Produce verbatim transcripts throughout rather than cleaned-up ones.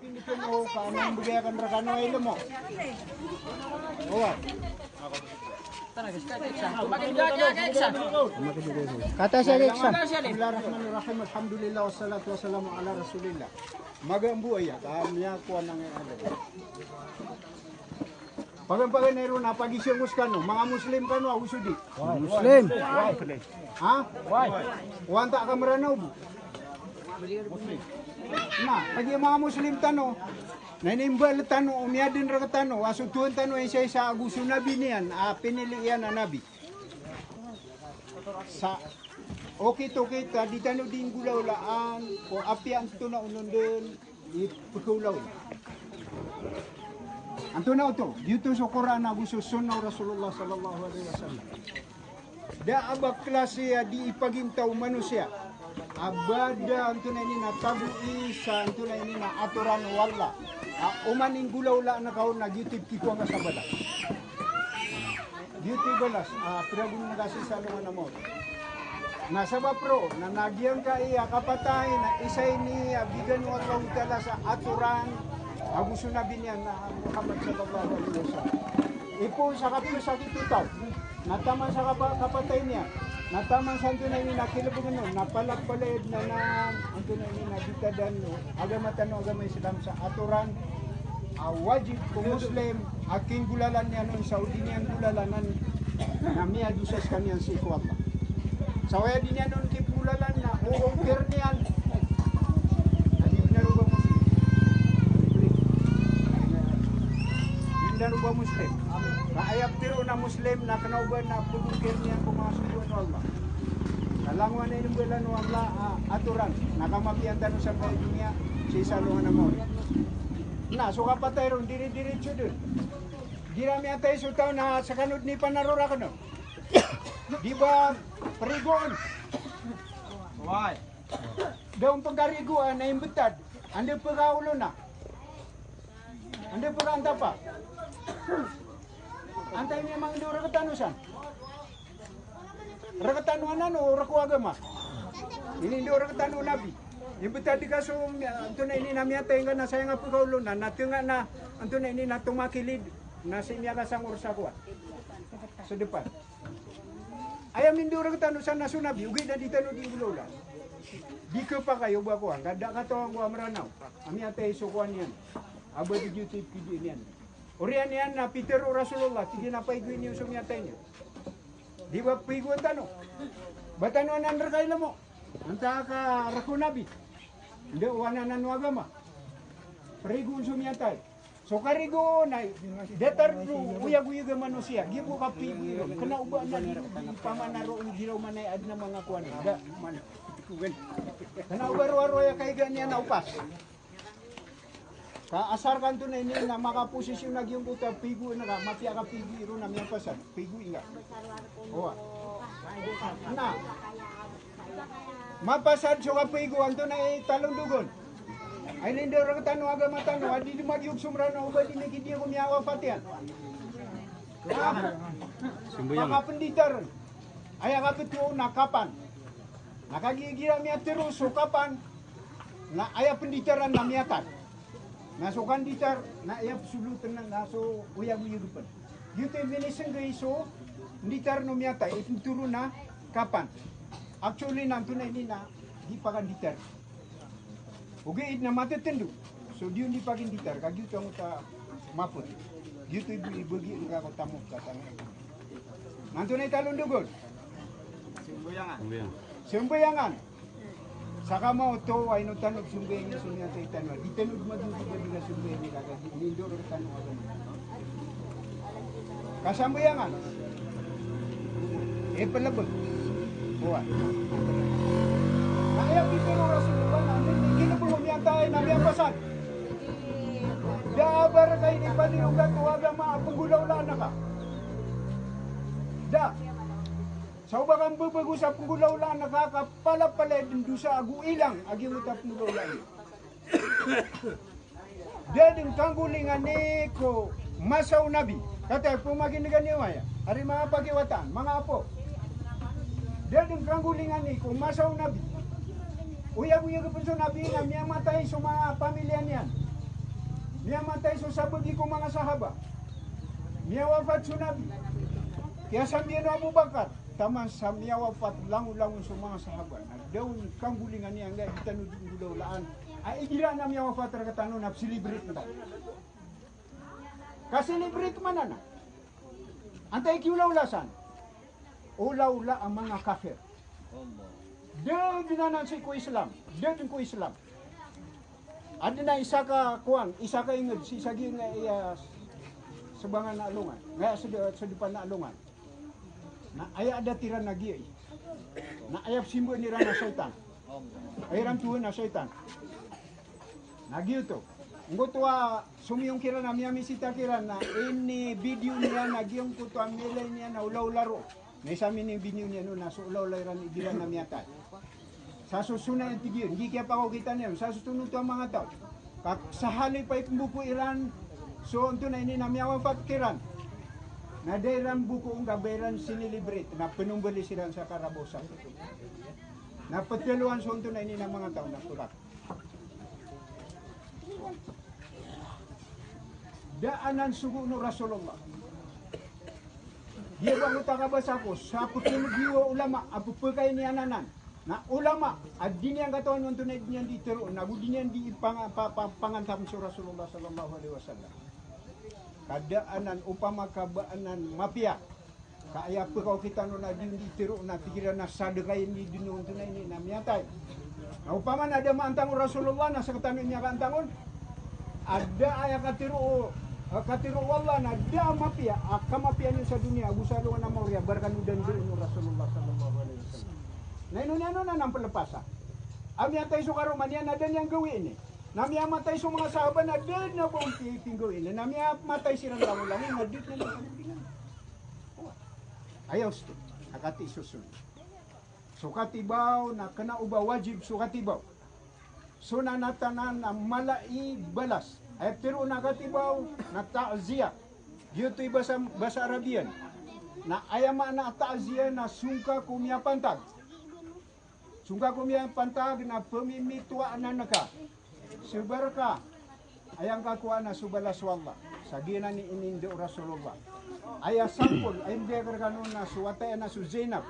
Hindi ko mo ka nang bigay ka ng rakano ay lamo. Owa. Kata siya, Iksan. Bismillahirrahmanirrahim. Alhamdulillah, wassalatu wassalamu ala Rasulillah. Magambo aya, kami ako nang ano. Pagan-pagan na iron, a pagisiyong ko skano, manga Muslim kano, ago so di? Muslim. Ha? Wanta ka Mranaw bo. Na, kagiya manga Muslim tano, na inimbal tano, o miyadn rktano a so Tuhan tano a isa-isa ago so Nabi niyan a pinili iyan a Nabi. Sa okit-okit a di tano di nggolawlaan ko apiya antonaa onon dn i pkhaolaola. Antonaa oto, giyoto so Qur'an ago so sunnah o Rasulullah sallallahu alaihi wasallam. Da a ba klasi a di ipagintaw o manosiya a ba da antonaa ini na tagowi sa antonaa ini na atoran o Allah. A oman i nggolawlaan ka on na giyoto i pkikowa ngka sa balas. Giyoto i balas a pragon ngka sii sa alongan a mawri. Na sabap roo na giyangkai a kapatay na isa ini a bigan o Allahu Ta'ala sa atoran ago so Nabi niyan na Muhammad sallallahu alaihi wasallam. Ipoon sa kapsakit o taw na taman sa kapa-, kapatay niyan, na taman sa antonaa ini na kilbngn on, na palapalaya dn anan antonaa ini na bitadan o agama tano a agama Islam sa atoran a wajib ko Muslim a kinggolalan iyan on sa o di niyan nggolalan na miyadosa skaniyan sii ko Allah. Sa aya di niyan on kinggolalan na oongkir iyan na di bnar o ba Muslim. Di bnar o ba Muslim. Ka aya ptharoon a Muslim na kna o ba na pagongkir iyan ko manga sogoan o Allah. Ka langowan a inimbalan o Allah a atoran na kamapiya tano sa bangsa doniya sii sa alongan a mawri. Na so kapatay ron, diri-diritso dn. Igira miyatay so taw na skano dn i panarora kano. Di ba prigoon? Wai. Da on pkarigoa na imbtad. Anda pkaolona? Anda pkaantapa? Antaa i miyamangndao rktano san? Rktano anan o rk o agama. Inindo rktano o Nabi. Imbtad ka so, antonaa ini na miyatay ngka na saya ngka pkaolona, na tnga na, antonaa ini na tomakilid, na sii miyakasangor sa kowan. Sa dpan. Aya mindo rktano san na so Nabi, ogaid na di tano di nggolawla. Di khapakay o ba kowan, ka da katawan ko a Mranaw a miyatay so kowan iyan. A ba di giyoto i pkhagiya niyan. Oriyan iyan na pitharo o Rasulullah, tig iyan a paigoy niyo so miyatay niyo. Di ba paigoan tano? Ba tano anan rk i lmo? Antaa ka rk o Nabi? Anda o anan o agama? Prigoon so miyatay. So karigoon na datar o oyagoyag a manosiya, giya bo kapaigoy ron. Kna o ba na di, di pamanaro o giraw manay adn a manga kowan. Da. Kna o ba rowar o aya kaigaan iyan a opas. Ka asar ka antonaa ini na makaposisyon a giyangkoto a paigoon ka, mapiya ka paigoy ron na miyapasad. Paigoy nga. Owa. Na. Mapasad so kapaigoan, antonaa i talondogon? Ay, inindo rktano a agama tano a di dn magiyog so Mranaw o ba di mikidiya ko miyawafat iyan. Sambayang. Makapnditar. Aya kapito na kapan. Na kagiya igira miyatharo so kapan, na aya pnditaran na miyatay. Na so kanditar, na aya psolotn na so oyagoyag pn. Giyoto i minisnggay so nditar o miyatay, ipntoro na kapan. Actually, na antonaa ini na di pakanditar. Ogaid na matitndo so di on di pakinditar, ka giyoto angkoto a mapot. Giyoto i, ibagi ngka ko tamok ka tano. Na antonaa i talondogon? Sambayangan. Sambayangan. Saka maoto, ay no tano sambayang so miyatay tano. Di tano dn magiyog o ba di nga sambayang, ka di, inindo rktano a agama. Kasambayangan. Iplbg. Owa. Na aya pitharo o Rasulullah na, kinlbng o miyatay na miyapasad. Da a ba rk inipaniyogat o agama a pnggolawlaan ka. Da. Sa o ba ka mbbgo sa pnggolawlaan ka, ka palapalaya dn dosa ago ilang a giyangkoto a pnggolawlaan. Da dn kanggolingani ko masa o Nabi. Kataya, pmakin'ga niyo aya. Ari manga pakiwatan, manga apo. Da dn kanggolingani ko masa o Nabi. Oyagoyag pn so Nabi na miyamatay so manga pamilya niyan. Miyamatay so sabagi ko manga sahaba. Miyawafat so Nabi. Kiyasambiyan o Abu Bakar, taman sa miyawafat langolangon so manga sahaba. Na da on kanggolingan iyan, angkai di tano di nggolawlaan a igira na miyawafat rktano na psilibrate tano. Ka-celebrate man anan. Antai i kiolawla san? Olawla a manga kafir. Da dn anan sii ko Islam. Da dn ko Islam. Adn a isa ka kowan, isa ka ingd sii sa giyangkaya sbangan a alongan. Ngaya sd-, sdpan a alongan. Na aya adat iran na giya i. Na aya pzimbaan iran na shaytan. Aya iran tohan na shaytan. Na giyoto. Ngkoto a somiyong kiran a miyamisita kiran na ini-video niyan na giyangkoto a miyailay niyan a olawla roo. Na isa mini-video niyan on na so olawla iran igira na miyatay. Sa so sona iyan, tig iyan, di kiyapakaokita niyan, sa so tononto a manga taw. Ka sa halipay pmboko iran so ontonaa ini na miyawafat kiran, na da iran bokoon ka ba iran sinilibrate, na pnmbali siran sa karabaw sa. Na ptharoon so ontonaa ini na manga taw na pkak. Da anan sogoon o Rasulullah. Giya ba ngkoto a kabasa ko sa pkhagiya o ulama a pphakainiyanan anan. Na ulama a di niyan katawan o antonaa i di niyan di tharoon, na go di niyan di panga-, pa-, pa-, pangantam so Rasulullah sallallahu alaihi wasallam. Ka da anan, opama ka ba anan mapiya. Ka aya pkaokita on na di, di tharoon na tig iran na sadka iyan di dn o ontonaa ini na miyatay. Na opama na da maantang o Rasulullah na sktano i miyakaantang on. A da aya katharo o, a katharo o Allah na da a mapiya, a kamapiya niyo sa doniya, ago sa alongan a maori a ba rkano dn doon o Rasulullah sallallahu alaihi wasallam. Na ino niyan on anan plpasa. A miyatay so karoma niyan na da niyan gawii ini. Na miyamatay so manga sahaba na da dn a ba on pi-, pinggawii ini. Na miyamatay siran langolangon na da dn a ba on pinggawii. Aya osto a kati soson. So katibaw na kna o ba wajib so katibaw. So nanatanan a mala i balas. Aya ptharoon a katibaw na ta'ziyah. Giyoto i basa, basa Arab iyan. Na aya maana a ta'ziyah na songka ko miyapantag. Songka ko miyapantag na pmimitowa anan ka. Sabar ka. Aya ngka kowaan na so balas o Allah. Sa giyanan i inindao o Rasulullah. Aya sampol, aya mbiyakar kano na so wata iyan na so Zainab.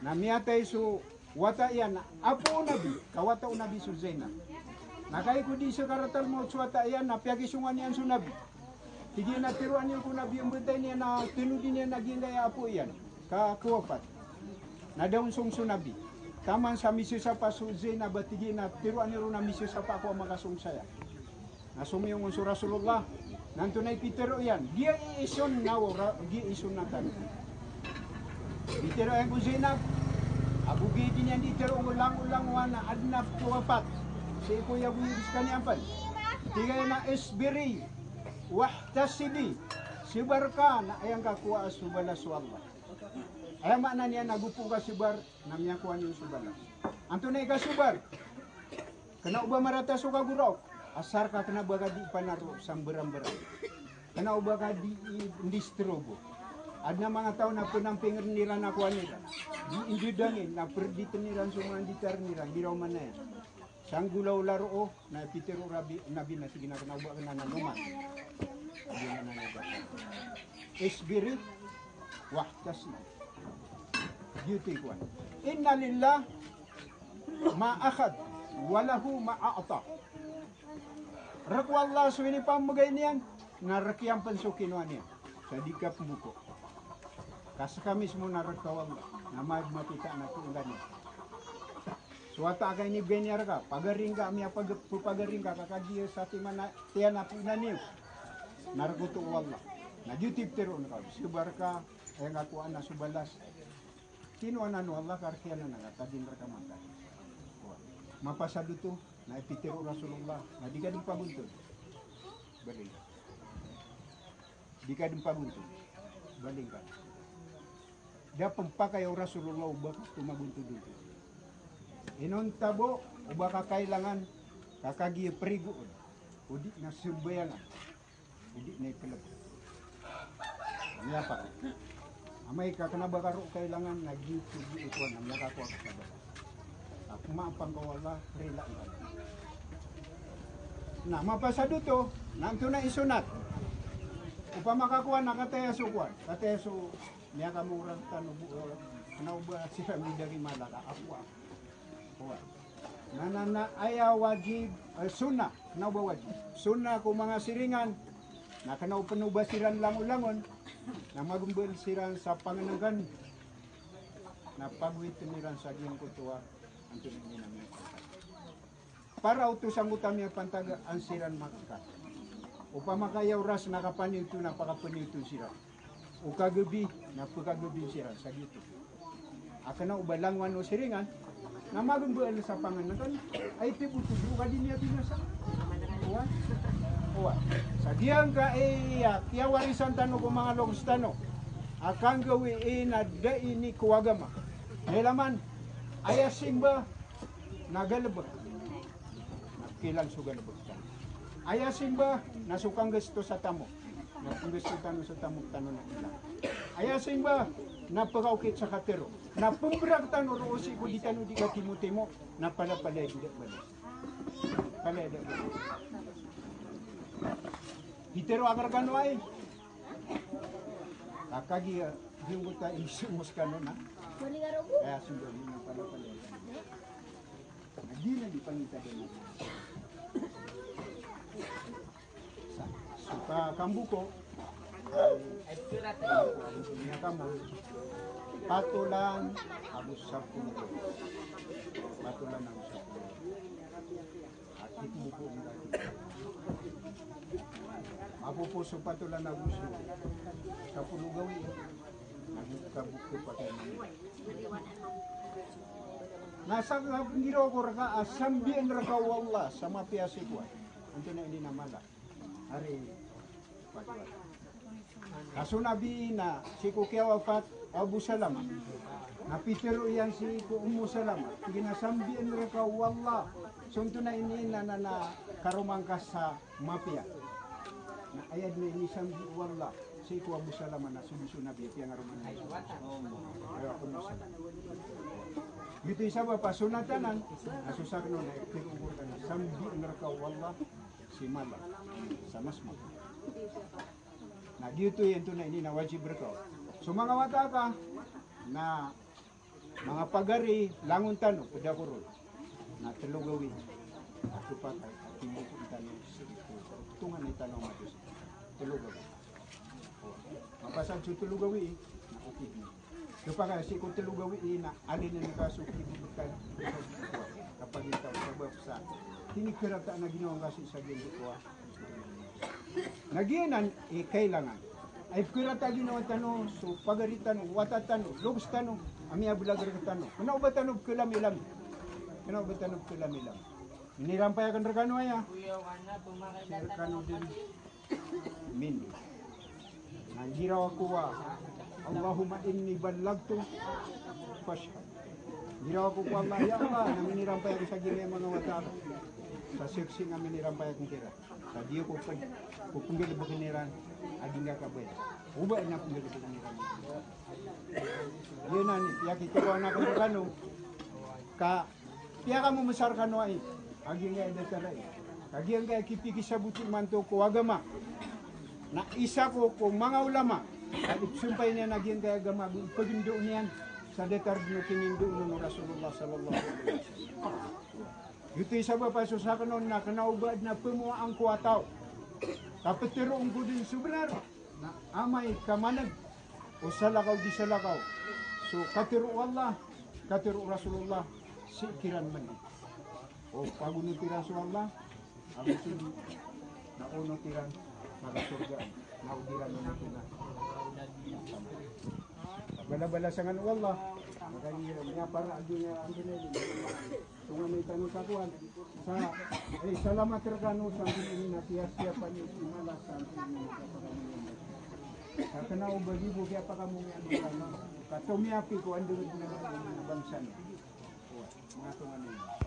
Na miyatay so wata iyan na apo o Nabi, ka wata o Nabi so Zainab. Na kagiya ko di sakaratal mawt so wata iyan na piyakisongan iyan so Nabi. Tig iyan a tharoa niyo ko Nabi o mbtad iyan na tanodi niyan a giyangkaya apo iyan ka kawafat. Na da on song so Nabi. Taman sa misasapa so Zainab a tig iyan a tharoa niyo ron a misasapa ako a makasong saya. Na somiyong on so Rasulullah. Na antonaa i pitharo iyan? Giya i ison na wara, giya i ison na tano. Pitharo iyan ko Zainab. Ago giya di niyan di tharo langolangon a adn a kawafat. Sii ko iyagoyag skaniyan pn. Tig iyan a isbiri. Wahtasibi, sabar ka na aya ngka kowaa so balas o Allah. Aya maana niyan na go pn ka sabar na miyakowa niyo so balas. Antonaa i kasabar? Kna o ba marata so kagoraok, asar ka kna ba ka di panaro sa mbarambarang. Kna o ba ka di i-, indisturbo. Adn a manga taw na pnampingn iran a kowan iran. Di indodangin na prditn iran so manga nditar iran, di raw manaya. Sa nggolawla roo, na pitharo o Nabi, Nabi na tig iyan a kna o ba kna na noman. Di na na ba. Isbiri wahtasibi. Giyoto i kowan. Inna lillahi ma akhadha wa lahu ma a'ta. Rk o Allah so inipamgay niyan, na rk iyan pn so kinowa niyan. Sa di ka pmboko. Ka ska mismo na rk o Allah, na ma-, mapita na ko ngkaniyan. So wata a kainibgay niyan rka, pagari ngka, miyapag-, pagari ngka, ka kagiya satiman a tiyan a pina niyo. Na rk oto o Allah. Na giyoto i ptharoon ka, sabar ka, aya ngka kowaa na so balas. Kinowa anan o Allah ka rk iyan anan ka, ta di rka matay. Mapasad oto, na pitharo o Rasulullah, na di ka dn pagontod. Bali ngka. Di ka dn pagontod. Bali ngka. Da pn pakay o Rasulullah o ba ka pmagontod-ontod. Inonta bo o ba ka kailangan ka kagiya prigoon. O di na sambayangan. O di na iklb. Miyapa. Amay ka kna ba ka roo kailangan na giyoto, giyoto na miyakakowa ka sa ba. Ako maapang ko Allah, rila ngka. Na mapasad oto, na antonaa i sonat? Opama ka kowan na kataya so kowan, kataya so miyakamoran tano bo, eh, kena o ba siran midagi mala ka akowa. Kowan. Na, na, na aya wajib, eh, sunnah, kena o ba wajib. Sunnah ko manga siringan, na kena o peno ba siran langolangon, na magembal siran sa pangenengken, na pagowiten iran sa giyangkoto a antonaa i niyan a miyaka para oto sangkoto a miyapantag a an siran makakan. Opama ka aya oras na kapaniyoto na pakapaniyoton siran. O kagebi na pekagebi siran sa giyoto. A kena o ba langowan o siringan, na magembal sa pangenengken, ay tibotobo ka di niyan binasa. Owa. Owa. Sa giyangkai a kiyawarisan tano ko manga loks tano a kanggawii na da ini ko agama. Ilaman, aya simba na galebek. Na kilang so galebek tano. Aya simba na so kanggasto sa tamok. Na penggasto tano sa tamok tano na ilang. Aya simba na pekaokit sa katero. Na pemberak tano roo sii ko di tano di katimotimo. Na palapalaya di da bala. Palaya da bala. Di tero akar kano ay. Ka kagiya, eh, giyangkoto a isomos kano na. Aya simba na palapalaya. Na di na di pangita den. Sa, so ka kambuko, ay, niyan kamo, patolan ago sapolo. Patolan ago sapolo. Akit mo po ang dati. Mapoposo pa to lang na gusto. Kapulugawi. Nagkabukto pa kayo. Na sa kapengiraw ko reka a sambian reka o Allah sa mapiya sii ko. Antonaa i di na mala. Ari. Ka so Nabi na sii ko kiyawafat o Abu Salama. Na pitero iyan sii ko Ummu Salama. Tig iyan a sambian reka o Allah. So antonaa ini na, na, na karoma ngka sa mapiya. Na aya den a inisambi o Allah sii ko Abu Salama na so, so Nabi a piyangaroma niyan. Aya Ummu Salama. Giyoto i sabap a sonat anan, na so sakn on na pitero reka na sambian reka o Allah. Si mala sa mas mala. Na giyoto i antonaa ini na wajib reka. So manga wata ka na manga pagari, langon tano, ped ako ron. Na telo gawii. Ako pa, ako pa, tano, tonganay tano matos. Telo gawii. Mapasad so telo gawii, na okay. Kapag sii ko telo gawii na alinen ka so kibobokan. Kapag ikaw sabap sa tinikerata na ginawa ngka sii sa giyangkoto a. Na giyanan i kailangan. Ay pkerata ginawa tano, so pagari tano, wata tano, loks tano, a miyabelag rektano. Kena o ba tano pkelamilami. Kena o ba tano pkelamilami. Minirampay aken rekano aya. Sii rekano den. Min. Na giraw ako a, Allahumma inni ballagtu fashhad. Giraw ako ko Allah, ya Allah, na minirampay ako sa giyangkaya manga wata. Sa saksi na minirampay ako kira. Sa di ako ped, ko penggalebeken iran a di ngka kabaya. O ba na penggalebeken iran. Giyanan i piyakitokawan aken rekano. Ka piyakamombesar kano ai a giyangkaya datar ai. Ka giyangkaya kipikisaboti imanto ko agama. Na isa ko ko manga ulama a ipsompay niyan a giyangkaya agama ago ipagindao niyan sa datar den o kinindao on o Rasulullah sallallahu alaihi wasallam. Giyoto i sabap a so sakn on na kena o ba den a pemowaan ko a taw. Ka peteroon ko den so benar. Na amay ka maneg o salakaw di salakaw so katero o Allah, katero o Rasulullah, sii kiran mandi. O pagonoti ran so Allah, ago sii na onoti ran makasorga, na o di ran onoti na. Balabalasan kano o Allah, makaniya para a di niyan antonaa i di. Tonganay tano sa kowan. Sa, eh, salamat rekano sa antonaa ini na kiyasiyapan iyo si mala sa antonaa ini na kapakamomiyan. Sa kena o ba gibo kiyapakamomiyan rekano. Ka tomiyapi ko andorod na bangsa niyo. Manga tonganay.